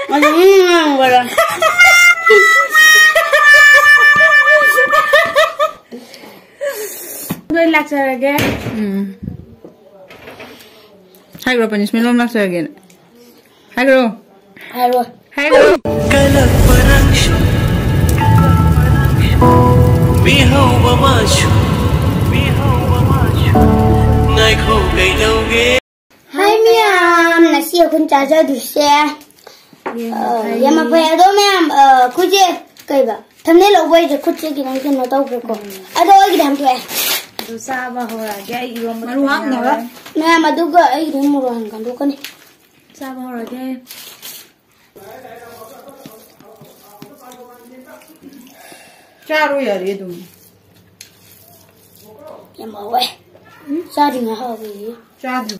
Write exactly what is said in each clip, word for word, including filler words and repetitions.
ꯃꯗꯨ ꯉꯥꯡꯕꯔꯣ? ꯂꯣꯏ ꯂꯥꯛꯆꯔꯒꯦ꯫ ꯎꯝ꯫ ꯍꯥꯏꯈ꯭ꯔꯣ, punishment ꯂꯣꯏ ꯂꯥꯛꯆꯔꯒꯦꯅ꯫ ꯍꯥꯏꯈ꯭ꯔꯣ꯫ ꯍꯥꯏꯔꯣ꯫ ꯍꯥꯏꯈ꯭ꯔꯣ꯫ ꯀꯂꯛꯄ ꯅꯪꯁꯨ, ꯃꯤꯍꯧꯕ ꯃꯥꯁꯨ, ꯉꯥꯏꯈꯣ ꯀꯩꯗꯧꯒꯦ? ꯍꯥꯏ ꯃꯌꯥꯝ, ꯉꯁꯤ ꯑꯩꯈꯣꯏꯅ ꯆꯥꯖꯗꯣꯏꯁꯦ, ꯌꯦꯟ ꯑ, ꯃꯐꯩ꯫ ꯌꯦꯟ ꯃꯐꯩ꯫ ꯑꯗꯣ ꯃꯌꯥꯝ, ꯑ, ꯑꯩꯈꯣꯏꯁꯦ ꯀꯩꯕ? Thumbnail ꯂꯧꯕ ꯑꯩꯁꯦ ꯈꯨꯠꯁꯦ ꯈꯤꯇꯪ ꯀꯩꯅꯣ ꯇꯧꯈ꯭ꯔꯦꯀꯣ꯫ ꯎꯝ꯫ ꯑꯗꯣ ꯑꯩꯒꯤꯗꯤ ꯍꯥꯝꯗꯣꯛꯑꯦ꯫ ꯑꯗꯨ ꯆꯥꯕ ꯍꯧꯔꯛꯑꯒꯦ꯫ ꯑꯩ ꯏꯔꯣꯝꯕ ꯃꯔꯨ ꯈꯤꯇꯪ ꯍꯥꯞꯅꯕ꯫ ꯌꯥꯎꯔꯦ꯫ ꯃꯌꯥꯝ, ꯑꯗꯨꯒ ꯑꯩꯒꯤꯗꯤ ꯃꯣꯔꯣꯛ ꯍꯥꯟꯅ ꯀꯟꯗꯣꯛꯀꯅꯤ꯫ ꯆꯥꯕ ꯍꯧꯔꯒꯦ꯫ ꯆꯥꯔꯣ ꯌꯥꯔꯦ ꯑꯗꯨꯝ꯫ ꯌꯥꯝ ꯍꯥꯎꯋꯦ꯫ ꯎꯝ? ꯆꯥꯗ꯭ꯔꯤꯉꯩ ꯍꯥꯎꯋꯦꯌꯦ꯫ ꯆꯥꯗ꯭ꯔꯤ꯫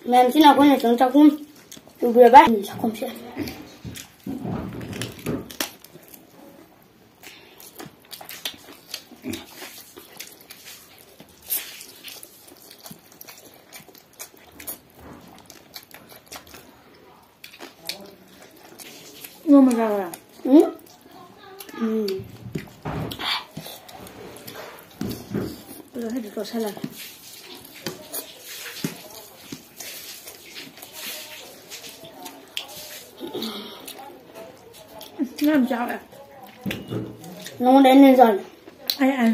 ꯃꯌꯥꯝꯁꯤꯅ ꯑꯩꯈꯣꯏꯅ ꯁꯨꯝ ꯆꯥꯛꯈꯨꯝ ꯇꯨꯕꯤꯔꯕ ꯆꯥꯛꯈꯨꯝꯁꯦ꯫ ꯏꯔꯣꯝꯕ ꯆꯥꯕ꯭ꯔꯥ? ꯎꯝ? ꯎꯝ꯫ ꯑꯗꯨ ꯈꯔꯗꯤ ꯇꯣꯠꯁꯜꯂꯒꯦ꯫ ꯎꯝ, ꯌꯥꯝ ꯆꯥꯎꯋꯦ꯫ ꯅꯉꯣꯟꯗ ꯑꯩꯅ ꯆꯥꯎꯋꯦ꯫ ꯑꯩ, ꯑꯩ꯫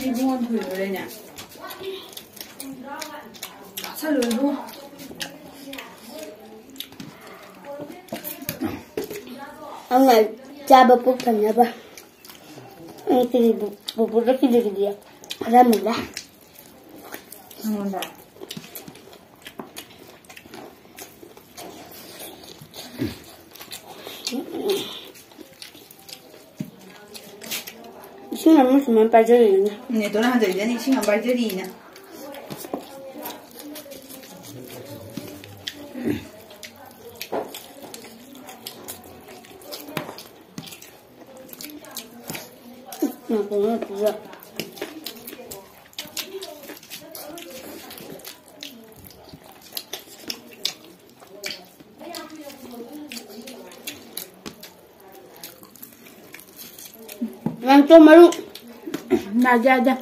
ꯏꯕꯨꯡꯉꯣ ꯊꯨꯏꯕꯗꯩꯅꯦ꯫ ꯆꯥꯁꯜꯂꯨ ꯏꯕꯨꯡꯉꯣ꯫ ꯑꯉꯥꯡ ꯆꯥꯕ ꯄꯨꯛ ꯊꯟꯅꯕ꯫ ꯑꯩ ꯀꯔꯤ ꯕꯨ-, ꯕꯨꯕꯨꯗ ꯀꯤꯂꯤ ꯀꯤꯂꯤ ꯈꯔ ꯃꯨꯜꯂꯦ꯫ ꯅꯉꯣꯟꯗ꯫ ꯏꯁꯤꯡ ꯑꯃ ꯁꯨꯃꯥꯏꯅ ꯄꯥꯏꯖꯔꯤꯅꯦ꯫ ꯅꯦꯇꯣꯟꯅ ꯍꯟꯖꯜꯂꯤꯗꯅꯤ ꯏꯁꯤꯡ ꯑꯃ ꯄꯥꯏꯖꯔꯤꯅ꯫ ꯅꯦꯇꯣꯟꯅ ꯄꯤꯖ-, ꯂꯥꯡꯇꯣ ꯃꯔꯨ꯫ ꯌꯥꯗꯦ, ꯌꯥꯗꯦ꯫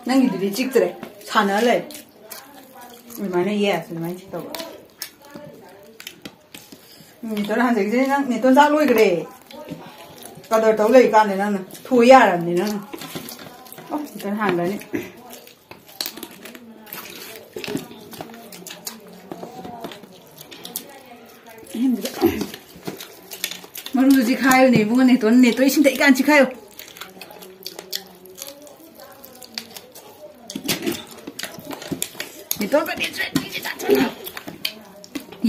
ꯅꯪꯒꯤꯗꯨꯗꯤ ꯆꯤꯛꯇ꯭ꯔꯦ, ꯁꯥꯟꯅ ꯂꯩ꯫ ꯑꯗꯨꯃꯥꯏꯅ, yes, ꯑꯗꯨꯃꯥꯏꯅ ꯆꯤꯛ ꯇꯧꯕ꯫ ꯎꯝ, ꯅꯦꯇꯣꯟ ꯍꯟꯖꯈꯤꯗꯣꯏꯅꯦ ꯅꯪ꯫ ꯅꯦꯇꯣꯟ ꯆꯥꯛ ꯂꯣꯏꯈ꯭ꯔꯦ꯫ ꯀꯗꯔ ꯇꯧ ꯂꯩ ꯀꯥꯟꯗ ꯅꯪꯅ ꯊꯣꯏ ꯌꯥꯔꯕꯅꯤ ꯅꯪꯅ꯫ ꯑꯣ, ꯅꯦꯇꯣꯟ ꯍꯥꯟꯈ꯭ꯔꯅꯤ꯫ ꯃꯔꯨꯗꯨ ꯆꯤꯈꯥꯏꯌꯨꯅꯦ ꯏꯕꯨꯡꯉꯣ, ꯅꯦꯇꯣꯟ, ꯅꯦꯇꯣꯟ ꯏꯁꯤꯡ ꯊꯛꯏꯀꯥꯟ ꯆꯤꯈꯥꯏꯌꯨ꯫ ꯅꯦꯇꯣꯟ ꯀꯔꯤ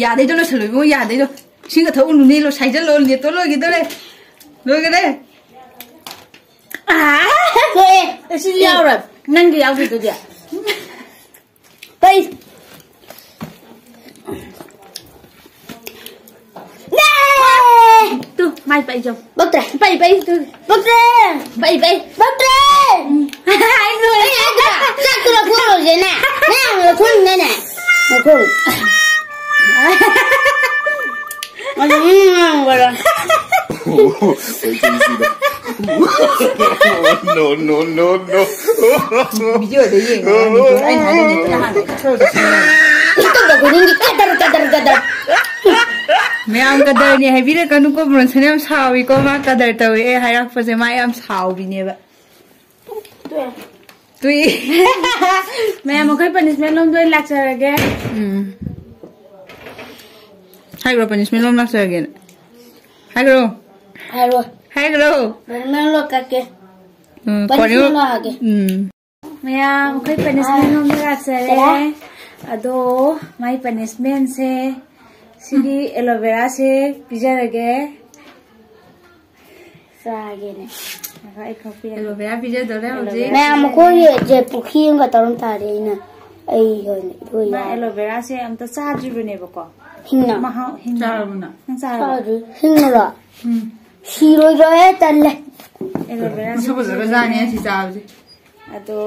ꯌꯥꯗꯩꯗꯣ ꯂꯣꯏꯁꯜꯂꯣ ꯏꯕꯨꯡꯉꯣ, ꯌꯥꯗꯩꯗꯣ꯫ ꯏꯁꯤꯡꯒ ꯊꯛꯎꯅꯨꯅꯦ, ꯂꯣꯏ ꯁꯥꯏꯖꯜꯂꯣ, ꯅꯦꯇꯣꯟ ꯂꯣꯏꯒꯗꯧꯔꯦ꯫ ꯂꯣꯏꯒꯔꯦ꯫ ꯑꯥ! ꯊꯣꯛꯑꯦ꯫ ꯑꯁꯤ ꯌꯥꯎꯔꯣꯏ꯫ ꯅꯪꯒꯤ ꯌꯥꯎꯗ꯭ꯔꯤꯗꯨꯗꯤ꯫ ꯄꯩ꯫ ꯅꯦ! ꯇꯨ, ꯃꯥꯏ ꯄꯩꯖꯧ꯫ ꯄꯛꯇ꯭ꯔꯦ꯫ ꯄꯩ, ꯄꯩ, ꯇꯨ꯫ ꯄꯛꯇ꯭ꯔꯦ꯫ ꯄꯩ, ꯄꯩ꯫ ꯄꯛꯇ꯭ꯔꯦ꯫ ꯎꯝ꯫ ꯑꯩ ꯂꯣꯏꯔꯦ꯫ ꯑꯩ ꯍꯥꯏꯗ꯭ꯔꯥ? ꯆꯥꯛꯇꯨ ꯂꯧꯊꯣꯛꯑꯔꯣꯏꯁꯦꯅ꯫ ꯅꯪ ꯂꯧꯊꯣꯛꯅꯤꯡꯉꯦꯅꯦ꯫ ꯂꯧꯊꯣꯛ꯫ ꯑꯗꯨꯝ ꯉꯥꯡꯕ꯭ꯔꯥ? No, no, no, no. ꯚꯤꯗꯤꯑꯣꯗ ꯌꯦꯡꯉꯒ ꯅꯦꯇꯣꯟ ꯑꯩꯅ ꯍꯥꯏꯗꯣꯏꯅꯦ, ꯅꯦꯇꯣꯟꯅ ꯍꯥꯟꯅ ꯏꯊꯧꯗ ꯁꯤꯖꯤꯟꯅꯔꯦ꯫ ꯏꯇꯧꯗ ꯈꯨꯗꯤꯡꯒꯤ ꯀꯗꯔ, ꯀꯗꯔ, ꯀꯗꯔ꯫ ꯃꯌꯥꯝ ꯀꯗꯔꯅꯤ ꯍꯥꯏꯕꯤꯔꯛꯀꯅꯨꯀꯣ, ꯕ꯭ꯔꯣꯟꯁꯟ ꯌꯥꯝ ꯁꯥꯎꯏꯀꯣ, ꯃꯥ ꯀꯗꯔ ꯇꯧꯋꯦ ꯍꯥꯏꯔꯛꯄꯁꯦ ꯃꯥ ꯌꯥꯝ ꯁꯥꯎꯕꯤꯅꯦꯕ꯫ ꯇꯨꯏ꯫ ꯃꯌꯥꯝ ꯑꯩꯈꯣꯏ ꯄꯅꯤꯁꯃꯦꯟ ꯂꯣꯝꯗ ꯑꯣꯏꯅ ꯂꯥꯛꯆꯔꯒꯦ꯫ ꯎꯝ꯫ ꯍꯥꯏꯈ꯭ꯔꯣ, ꯄꯅꯤꯁꯃꯦꯟ ꯂꯣꯝ ꯂꯥꯛꯆꯔꯒꯦꯅ꯫ ꯍꯥꯏꯈ꯭ꯔꯣ꯫ ꯍꯥꯏꯔꯣ꯫ ꯍꯥꯏꯈ꯭ꯔꯣ꯫ ꯄꯅꯤꯁꯃꯦꯟ ꯂꯣꯝ ꯀꯛꯀꯦ꯫ ꯎꯝ, ꯄꯅꯤꯁꯃꯦꯟ ꯀꯣꯔꯤꯌꯣ-, ꯂꯣꯝ ꯍꯥꯏꯒꯦ꯫ ꯎꯝ꯫ ꯃꯌꯥꯝ ꯑꯩꯈꯣꯏ ꯄꯅꯤꯁꯃꯦꯟ ꯂꯣꯝꯗ ꯂꯥꯛꯆꯔꯦ꯫ ꯀꯔꯥꯏ? ꯑꯗꯣ ꯃꯥꯏ ꯄꯅꯤꯁꯃꯦꯟꯁꯦ ꯁꯤꯒꯤ ꯑꯦꯂꯣꯚꯦꯔꯥꯁꯦ ꯄꯤꯖꯔꯒꯦ꯫ ꯆꯥꯒꯦꯅꯦ꯫ ꯉꯥꯏꯈꯣ, ꯑꯩ ꯈꯛ ꯄꯤꯔꯒꯦ꯫ ꯑꯦꯂꯣꯚꯦꯔꯥ ꯄꯤꯖꯗꯧꯔꯦ ꯍꯧꯖꯤꯛ꯫ ꯃꯌꯥꯝ ꯑꯩꯈꯣꯏꯒꯤ ꯁꯦ ꯄꯨꯈ꯭ꯔꯤ ꯑꯃꯒ ꯇꯧꯔꯝ ꯇꯥꯔꯦ ꯑꯩꯅ꯫ ꯑꯩ ꯑꯣꯏꯅ ꯏꯔꯣꯏ ꯃꯥ ꯌꯥꯔꯦ꯫ ꯑꯦꯂꯣꯚꯦꯔꯥꯁꯦ ꯑꯝꯇ ꯆꯥꯗ꯭ꯔꯤꯕꯅꯦꯕꯀꯣ꯫ ꯍꯤꯡꯅ꯫ ꯃꯍꯥꯎ ꯍꯤꯡꯅ꯫ ꯆꯥꯔꯕꯣ ꯅꯪ? ꯅꯪ ꯆꯥꯔꯕꯣ? ꯆꯥꯗ꯭ꯔꯤ꯫ ꯍꯤꯡꯅꯔꯣ? ꯎꯝ꯫ ꯁꯤꯔꯣꯏꯗ꯭ꯔꯣ? ꯑꯦ, ꯇꯜꯂꯦ꯫ ꯑꯦꯂꯣꯚꯦꯔꯥꯁꯦ ꯃꯁꯛ ꯐꯖꯒ꯭ꯔꯖꯥꯠꯅꯦ ꯁꯤ ꯆꯥꯕꯁꯦ꯫ ꯑꯗꯣ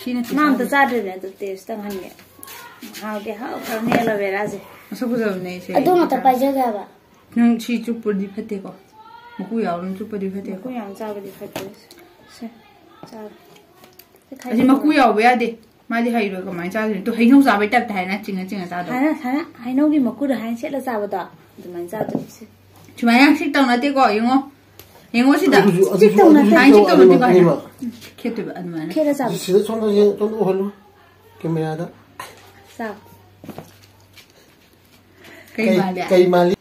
ꯁꯤꯅ ꯃꯥ ꯑꯝꯇ ꯆꯥꯗ꯭ꯔꯤꯕꯅꯦ, ꯑꯗꯣ ꯇꯦꯁ ꯇꯪꯍꯟꯒꯦ꯫ ꯃꯍꯥꯎꯗꯤ ꯍꯥꯎꯈ꯭ꯔꯕꯅꯦ ꯑꯦꯂꯣꯚꯦꯔꯥꯁꯦ꯫ ꯃꯁꯛ ꯐꯖꯕꯅꯦ ꯁꯦ꯫ ꯑꯗꯨ ꯉꯥꯛꯇ ꯄꯥꯏꯖꯒꯦ ꯍꯥꯏꯕ꯫ ꯅꯪ ꯁꯤ ꯆꯨꯞꯄꯗꯤ ꯐꯠꯇꯦꯀꯣ꯫ ꯃꯀꯨ ꯌꯥꯎꯔꯅ ꯆꯨꯞꯄꯗꯤ ꯐꯠꯇꯦꯀꯣ꯫ ꯃꯀꯨ ꯌꯥꯝ ꯆꯥꯕꯗꯤ ꯐꯠꯇꯦ꯫ ꯁꯦ, ꯆꯥꯔꯣ꯫ ꯁꯤ ꯑꯁꯤ ꯃꯀꯨ ꯈꯥꯏꯗꯣꯛꯈ꯭ꯔꯣ꯫ ꯌꯥꯎꯕ ꯌꯥꯗꯦ꯫ ꯃꯥꯗꯤ ꯍꯩꯔꯣꯏ ꯀꯃꯥꯏꯅ ꯆꯥꯗꯣꯏꯅꯣ? ꯇꯨ ꯍꯩꯅꯧ ꯆꯥꯕꯩ ꯇꯥꯏꯞꯇ ꯍꯥꯏꯅ ꯆꯤꯡꯉ ꯆꯤꯡꯉ ꯆꯥꯗꯧ꯫ ꯁꯨꯃꯥꯏꯅ, ꯁꯨꯃꯥꯏꯅ ꯍꯩꯅꯧꯒꯤ ꯃꯀꯨꯗꯣ ꯍꯥꯏꯅ ꯁꯦꯠꯂ ꯆꯥꯕꯗꯣ ꯑꯗꯨꯃꯥꯏꯅ ꯆꯥꯗꯣꯏꯅꯤ꯫ ꯁꯦ꯫ ꯁꯨꯃꯥꯏꯅ ꯁꯤꯛ ꯇꯧ ꯅꯠꯇꯦꯀꯣ, ꯌꯦꯡꯉꯣ꯫ ꯌꯦꯡꯉꯣ ꯁꯤꯗ꯫ ꯑꯗꯨꯁꯨ, ꯑꯗꯨꯁꯨ, ꯁꯤꯛ ꯇꯧ ꯅꯠꯇꯦ꯫ ꯑꯗꯨꯁꯨ ꯁꯨꯃꯥꯏꯅ ꯁꯤꯛ ꯇꯧ ꯅꯠꯇꯦꯀꯣ, ꯑꯅꯤꯃꯛ, ꯍꯥꯏꯅ꯫ ꯑꯅꯤꯃꯛ꯫ ꯈꯦꯠꯇꯣꯏꯕ ꯑꯗꯨꯃꯥꯏꯅ꯫ ꯈꯦꯠꯂ ꯆꯥꯕ꯫ ꯁꯤꯗ ꯁꯣꯝꯗ ꯌꯦꯡ-, ꯁꯣꯝꯗ ꯎꯍꯜꯂꯨ꯫ ꯀꯦꯃꯦꯔꯥꯗ꯫ ꯆꯥꯎ꯫ ꯀꯩ ꯀꯩ, ꯃꯥꯜꯂꯤ? ꯀꯩ ꯃꯥꯜꯂꯤ?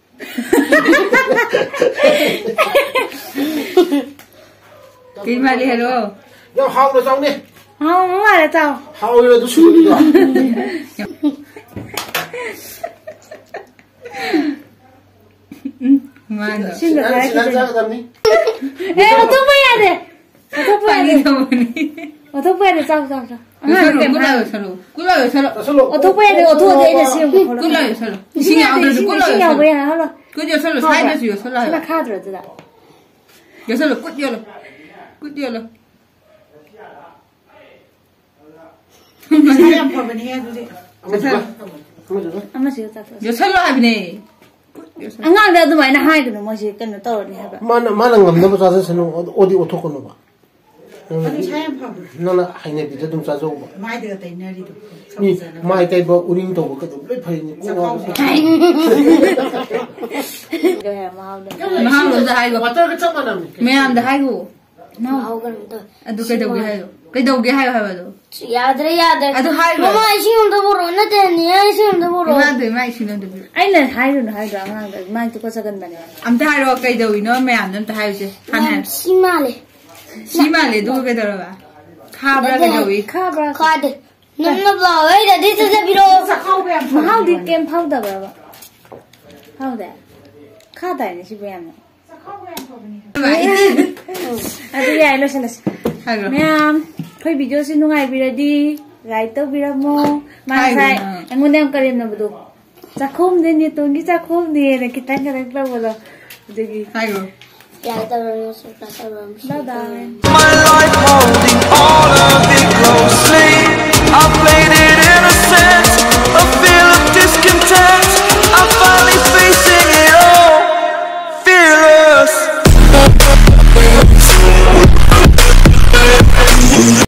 ꯀꯩ ꯃꯥꯜꯂꯤ ꯍꯥꯏꯔꯛꯑꯣ꯫ ꯌꯥꯝ ꯍꯥꯎꯅ ꯆꯥꯎꯅꯦ꯫ ꯍꯥꯎꯕ ꯃꯥꯜꯂꯦ, ꯆꯥꯎ꯫ ꯍꯥꯎꯔꯤꯕ ꯑꯗꯨ ꯁꯨꯔꯤꯗꯣ꯫ ꯎꯝ, ꯃꯥꯅ꯫ ꯁꯤꯡꯒ ꯁꯤꯅ, ꯈꯔ ꯁꯤꯅ ꯈꯤꯇꯪ꯫ ꯆꯥꯒꯗꯕꯅꯤ꯫ ꯑꯦ, ꯑꯣꯊꯣꯛꯄ ꯌꯥꯗꯦ꯫ ꯑꯣꯊꯣꯛꯄ ꯌꯥꯗꯦ꯫ ꯐꯥꯒꯤ ꯇꯧꯕꯅꯤ꯫ ꯑꯣꯊꯣꯛꯄ ꯌꯥꯗꯦ, ꯆꯥꯎ, ꯆꯥꯎ, ꯆꯥꯎ꯫ ꯑꯉꯥꯡ ꯌꯣꯠꯁꯜꯂꯣ, ꯀꯩꯝ ꯀꯨꯠ ꯂꯥꯎ ꯍꯥꯏꯔꯣꯏ꯫ ꯌꯣꯠꯁꯜꯂꯣ, ꯀꯨꯠ ꯂꯥꯎ ꯌꯣꯠꯁꯜꯂꯣ꯫ ꯆꯥꯁꯜꯂꯣ꯫ ꯑꯣꯊꯣꯛꯄ ꯌꯥꯗꯦ, ꯑꯣꯊꯣꯛꯑꯗꯤ ꯑꯩꯅ ꯁꯦꯝꯕ ꯈꯣꯠꯂꯣ꯫ ꯀꯨꯠ ꯂꯥꯎ ꯌꯣꯠꯁꯜꯂꯣ꯫ ꯏꯁꯤꯡ ꯏꯁꯤꯡ ꯌꯥꯗꯦ, ꯌꯥꯎꯗ꯭ꯔꯁꯨ ꯏꯁꯤꯡ ꯀꯨꯠ ꯂꯥꯎ ꯏꯁꯤꯡ ꯌꯥꯎꯕ ꯌꯣꯠꯁꯜꯂꯣ꯫ ꯌꯥ-, ꯍꯥꯏꯔꯣ꯫ ꯀꯨꯠ ꯌꯣꯠꯁꯜꯂꯣ, ꯍꯥꯎꯕ꯭ꯔꯥ? ꯁꯥꯏꯗꯁꯨ ꯌꯣꯠꯁꯜꯂꯣ ꯍꯥꯏꯕ꯫ ꯁꯤꯅ ꯈꯥꯗ꯭ꯔꯣ ꯑꯗꯨꯗ? ꯌꯣꯠꯁꯜꯂꯣ, ꯀꯨꯠ ꯌꯣꯠꯂꯣ꯫ ꯀꯨꯠ ꯌꯣꯠꯂꯣ꯫ ꯃꯁꯥ ꯌꯥꯝ ꯐꯕꯅꯦꯍꯦ ꯑꯗꯨꯗꯤ꯫ ꯑꯃꯁꯤꯒ, ꯑꯃꯁꯤꯒ꯫ ꯑꯃꯁꯤꯒ ꯆꯥꯊꯣꯛꯑꯁꯤ꯫ ꯌꯣꯠꯁꯜꯂꯣ ꯍꯥꯏꯕꯅꯦ꯫ ꯀꯨꯠ ꯌꯣꯠꯁꯜꯂꯣ꯫ ꯑꯉꯥꯡꯗ ꯑꯗꯨꯃꯥꯏꯅ ꯍꯥꯏꯒꯅꯨ, ꯃꯣꯏꯁꯦ ꯀꯩꯅꯣ ꯇꯧꯔꯅꯤ ꯍꯥꯏꯕ꯫ ꯃꯥꯅ, ꯃꯥꯅ ꯉꯝꯅꯕ ꯆꯥꯖꯁꯅꯨ, ꯑꯗꯨ ꯑꯣꯗꯤ ꯑꯣꯊꯣꯛꯀꯅꯨꯕ꯫ ꯑꯗꯨ ꯏꯁꯥ ꯌꯥꯝ ꯐꯕ꯭ꯔꯥ? ꯅꯪꯅ ꯍꯩꯅꯕꯤꯗ ꯑꯗꯨꯝ ꯆꯥꯖꯧꯕ꯫ ꯃꯥꯏꯗꯒ ꯇꯩꯅꯔꯤꯗꯣ꯫ ꯃꯤ ꯃꯥꯏ ꯇꯩꯕ, ꯎꯔꯤꯡ ꯇꯧꯕ ꯀꯩꯗꯧꯕ ꯂꯣꯏ ꯐꯩꯅꯤ꯫ ꯆꯥꯛꯈꯥꯎ ꯀꯩ ꯍꯥꯏ ꯃꯍꯥꯎꯗꯣ? ꯃꯍꯥꯎꯗꯣ ꯑꯝꯇ ꯍꯥꯏꯒꯣ꯫ ꯋꯥꯇꯔꯒ ꯆꯞ ꯃꯥꯟꯅꯕꯅꯤ꯫ ꯃꯌꯥꯝꯗ ꯍꯥꯏꯒꯣ꯫ ꯃꯍꯥꯎ ꯀꯩꯅꯣꯝ ꯇꯧꯋꯦ꯫ ꯑꯗꯨ ꯀꯩꯗꯧꯒꯦ ꯍꯥꯏꯅꯣ? ꯀꯩꯗꯧꯒꯦ ꯍꯥꯏꯌꯣ ꯍꯥꯏꯕ ꯑꯗꯨ꯫ ꯌꯥꯗ꯭ꯔꯦ, ꯌꯥꯗ꯭ꯔꯦ꯫ ꯑꯗꯨ ꯍꯥꯏꯒꯣ꯫ ꯃꯃꯥ, ꯏꯁꯤꯡ ꯑꯝꯇ ꯄꯨꯔꯛꯑꯣ꯫ ꯅꯠꯇꯦ, ꯅꯦ, ꯏꯁꯤꯡ ꯑꯝꯇ ꯄꯨꯔꯛꯑꯣ꯫ ꯏꯃꯥꯗꯣ, ꯏꯃꯥ ꯏꯁꯤꯡ ꯑꯝꯇ ꯄꯤꯔꯛꯑꯣ꯫ ꯑꯩꯅ ꯍꯥꯏꯔꯨꯅꯨ ꯍꯥꯏꯗ꯭ꯔꯣ ꯑꯉꯥꯡꯗ? ꯃꯥꯏ ꯇꯨꯀꯠꯆꯒꯟꯕꯅꯦ꯫ ꯑꯝꯇ ꯍꯥꯏꯔꯛꯑꯣ, ꯀꯩꯗꯧꯔꯤꯅꯣ ꯃꯌꯥꯝꯗ ꯑꯝꯇ ꯍꯥꯏꯔꯨꯁꯦ꯫ ꯍꯥꯟꯅ ꯌꯥꯝ ꯍꯥꯏꯔꯣ꯫ ꯁꯤ ꯃꯥꯜꯂꯦ꯫ ꯁꯤ ꯃꯥꯜꯂꯦ, ꯑꯗꯨꯒ ꯀꯩꯗꯧꯔꯕ? ꯈꯥꯕ꯭ꯔꯥ ꯅꯠꯇꯦ꯫ ꯀꯩꯗꯧꯏ? ꯈꯥꯕ꯭ꯔꯥ? ꯈꯥꯗꯦ꯫ ꯅꯞ ꯅꯞ ꯂꯥꯎꯋꯦ, ꯑꯩꯗꯗꯤ ꯆꯠꯆꯕꯤꯔꯣ꯫ ꯃꯍꯥꯎꯗꯤ ꯀꯩꯝ ꯐꯥꯎꯗꯕ꯭ꯔꯕ? ꯐꯥꯎꯗꯦ? ꯈꯥ ꯇꯥꯏꯅꯦ ꯁꯤꯕꯨ ꯌꯥꯝꯅ꯫ ꯑꯗꯨ ꯌꯥꯏ, ꯂꯣꯏꯁꯤꯜꯂꯁꯤ꯫ ꯍꯥꯏꯔꯣ꯫ ꯃꯌꯥꯝ, ꯑꯩꯈꯣꯏ ꯚꯤꯗꯤꯑꯣꯁꯤ ꯅꯨꯡꯉꯥꯏꯕꯤꯔꯗꯤ like ꯇꯧꯕꯤꯔꯝꯃꯣ꯫ ꯃꯥ ꯍꯥꯏꯔꯣ ꯉꯁꯥꯏ ꯅꯪ꯫ ꯑꯩꯉꯣꯟꯗ ꯌꯥꯝ ꯀꯔꯦꯝꯅꯕꯗꯣ, "ꯆꯥꯛꯈꯨꯝꯅꯦ, ꯅꯦꯇꯣꯟꯒꯤ ꯆꯥꯛꯈꯨꯝꯅꯦꯅ" ꯈꯤꯇꯪ ꯈꯤꯇꯪ ꯇꯧꯕꯗꯣ꯫ ꯑꯗꯨꯒꯤ ꯍꯥꯏꯔꯣ꯫ Like ꯇꯧꯔꯝꯃꯣ, subscribe ꯇꯧꯔꯝꯃꯣ, share bye bye꯫ ꯇꯧꯔꯝꯃꯣ꯫ My life holding all of it closely. I played it innocent.